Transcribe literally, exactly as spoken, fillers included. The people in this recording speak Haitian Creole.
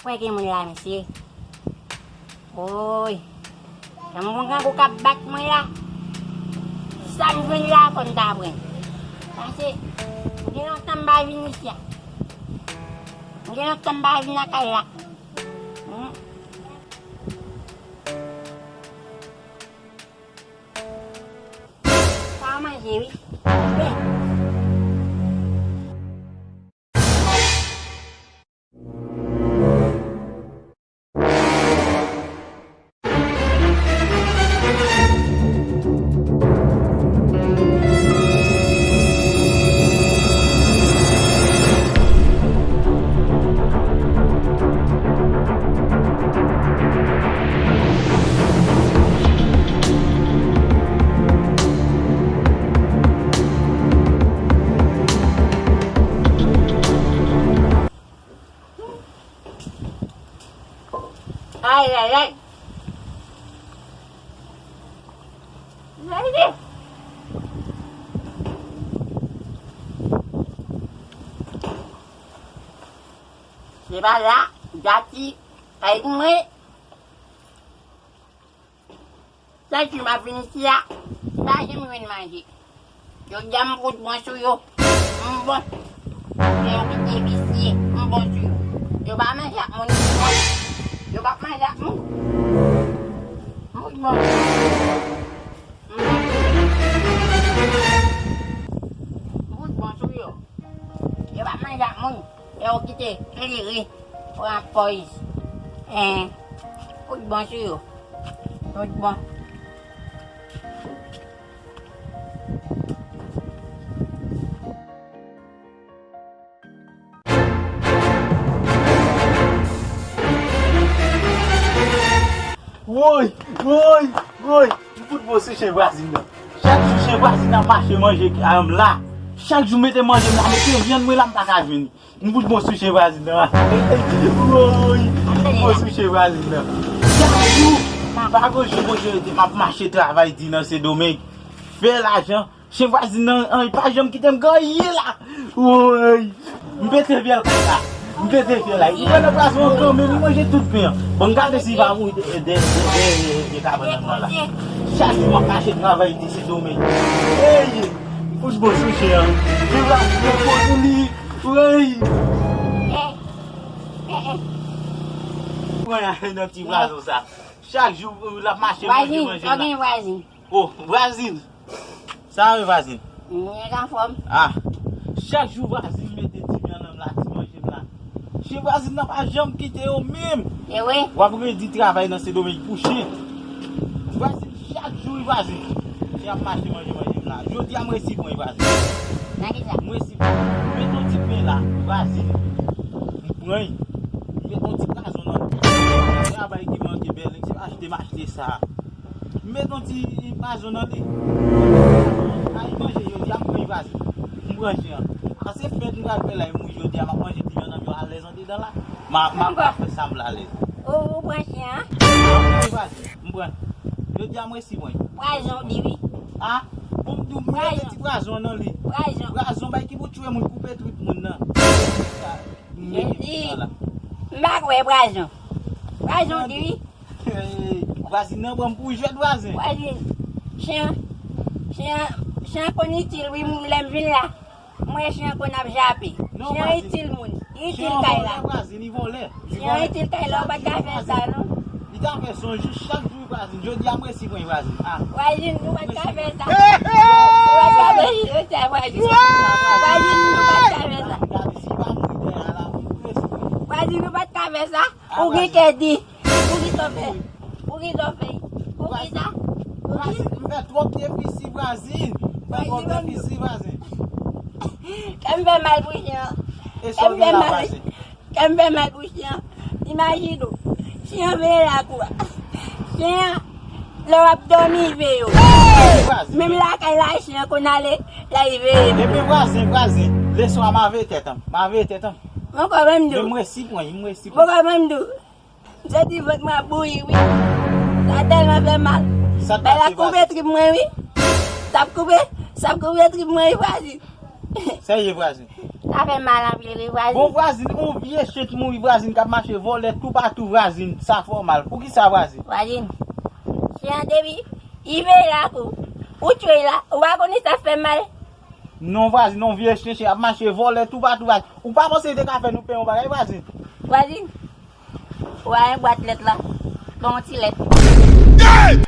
Kwè gen moun la, mesye. Woy. Nan moun grangou k ap bat mwen la. Sa m jwenn la, fò m ta pran. Paske, m gen lontan m pa vin isi a. M gen lontan m pa vin lakay la. Hmm. Sa a manje, wi. Ay, ay, ay. Ay, ay. Se pa la, gati, kay pou mwen. Chak jou m ap vin isi a, m pa janm jwenn manje. Jodi a m fout bon sou yo. M bon. Lè yo kite visye, m bon sou yo. Yo pa manje ak moun, m bon. Yo p ap manje ak moun. M fout bon sou yo. M bon sou yo. M fout bon sou yo. Yo pa manje ak moun. Yo kite klere, pran pòz. En, tout bon sou yo. Tout bon. Woy, woy, woy. M fout bon sou chen vwazin nan. Chak jou chen vwazin nan ap mache manje, a, m la. Chak jou mete manje m la, mete vyann mwen la, m pa ka jwenn. M fout bon sou chen vwazin nan. Woy, m fout bon sou chen vwazin nan. Chak jou, pa gon jou Bondye rete, m ap mache travay di nan Sendomeng. Fè lajan. Chen vwazin nan, an, li pa janm kite m gen anyen la. Woy. M pete fyèl kay la. M pete fyèl la. M pran nan plas mwen kanmenm, li manje tout pen an. Bon, m gade si li pa mouri de, de, de, de, de, de kabann nan la. Chak jou m ap mache travay di Sendomeng. Ey! M fout bon sou chen an. Chen vwazin nan fò pou li. Woy. Mwen ale nan ti vwazin sa. Chak jou, l ap mache manje, manje la. Vwazin, vwazin. O, vwazin. Sa a wi, vwazin? M nèg anfòm. A. Chak jou vwazin mete ti vyann nan m la, ti manje m la. Chen vwazin nan pa janm kite yo menm. E wi. W ap redi travay nan Sendomeng pou chen. Vwazin, chak jou wi, vwazin. Chen ap mache manje, manje m la. Jodi a m resi pran wi, vwazin. Nan ki sa? M resi pran. M met yon ti pen la, vwazin. M pran. M met yon ti pwazon nan li. Travay ki manke bèl, se achte m achte sa. M met yon ti pwazon nan li. Ay manje jodi a, m pran vwazin. M pran chen an. A se fèt m pral fè la, e mouri jodi a, m ap manje ti vyann nan m yo alèz andedan la. M a, m a, m a fè sa m vle alèz. Ou, ou pran chen an? M pran vwazin. M pran. Jodi a, m resi pran. Pwazon, w di wi. A? Bon, m di w, m mete ti pwazon nan li. Pwazon. Pwazon, bay ki pou tchwe moun, koupe twit moun nan. Sa, m mete tout sa la. M pa kwè pwazon. Pwazon, w di wi. Vwazin nan pran m pou jwèt, vwazin. Vwazin, chen an, chen an, chen an konn itil wi, m, lè m vin la. M wè chen an konn ap jape. Chen an itil moun. Li itil kay la. Chen an vòlè, vwazin, li vòlè. Chen an itil kay la, ou pa t ka fè sa, non. Li ta fè son jou, chak jou, vwazin. Jodi a, m resi pran vwazin. A. Vwazin, nou pa t ka fè sa. Nou pa t ka fè sa, vwazin. Vwazin, nou pa t ka fè sa. Gade, si pa mouri dèyè a la, m resi pran. Vwazin, nou pa t ka fè sa. Ou gen kè di. Poukisa w fè? Poukisa w fè? Poukisa? Vwazin, m fè twòp defisi, vwazin. M fè twòp defisi, vwazin. Kè m fè mal pou chen an. Kè m fè mal. Kè m fè mal pou chen an. Imajine w. Chen an veye lakou a. Chen an, lè w ap dòmi, li veye w. Menm lakay la, chen an konn ale, la li veye m. Ebyen, vwazin, vwazin. Leson an, m a veye tèt an. M a veye tèt an. Mwen kwè menm di w. Men m resi pran, m resi pran. Mwen kwè menm di w. M santi vant mwen ap bouyi, wi. Sa tèlman fè mal. Sa t pase, vwazin? Bay la koupe trip mwen, wi. Sa ap koupe, sa ap koupe trip mwen, wi, vwazin. Serye, vwazin. Sa fè mal anpil wi vwazin. Bon vwazin, yon vye chen t mouri vwazin k ap mache vòlè toupatou vwazin. Sa fè w mal. Poukisa vwazin? Vwazin. Chen an depi i veye lakou ou tchwe la, ou pa konnen sa fè mal. Non vwazin, yon vye chen chen ap mache vòlè toupatou vwazin. Ou pa panse li te ka fè nou pen yon bagay vwazin? Vwazin. Ou a yon bwat lèt la. Pran yon ti lèt.